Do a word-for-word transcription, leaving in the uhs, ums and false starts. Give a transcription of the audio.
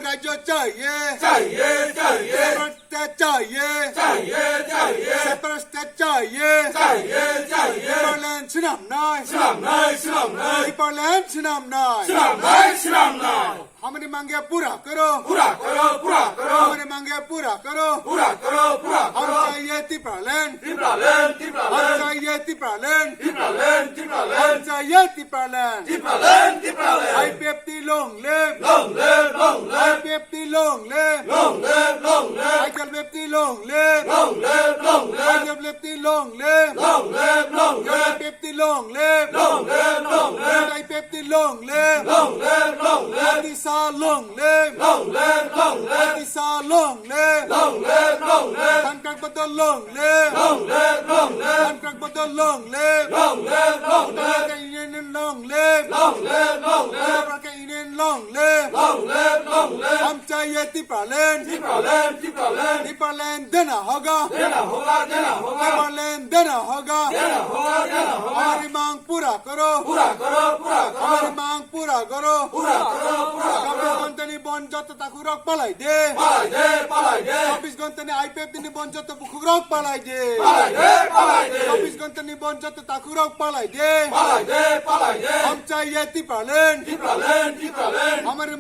Rajya chahiye. Chahiye, chahiye. Separate state chahiye. Chahiye, chahiye. Separate state chahiye. Chahiye, chahiye. Tipraland swnamnai. Swnamnai, swnamnai. Tipraland swnamnai. Swnamnai, swnamnai. Hamari mange pura karo. Pura karo, pura karo. Hamari mange pura karo. Pura karo, pura karo. Hum chahiye Tipraland. Tipraland, Tipraland. Hum chahiye Tipraland. Tipraland, Tipraland. Hum chahiye Tipraland. Tipraland, Tipraland. I P F T long live. Long live, long live. I P F T long live. Long live, long live. I P F T long live. Long live, long live. I P F T long live. Long live, long live. I P F T long live. Long live, long live. I P F T long live. Long live, long live. Odisha long live. Long live, long live. Odisha long live. Long live, long live. Contract badal long live. Long live, long live. Contract badal long live. Long live, long live. Worker Union long live. Long live, long live. Worker Union long live. Long live, long live. Hum chahiye Tipraland. Tipraland, Tipraland. Tipraland dena hoga. Dena hoga, dena hoga. Tipraland dena hoga. Dena hoga, dena hoga. Hamari mang pura karo. Pura karo, pura karo. Hamari mang pura karo. Pura karo, pura karo. Chobbish ghonta ni bon joto takhuk rok palai de. Palai de, palai de. Chobbish ghonta ni I P F T ni bon joto bukhuk rok palai de. Palai de, palai de. Chobbish ghonta ni bon joto takhuk rok palai de. Palai de, palai de. Hum chahiye Tipraland. Tipraland, Tipraland. Hamari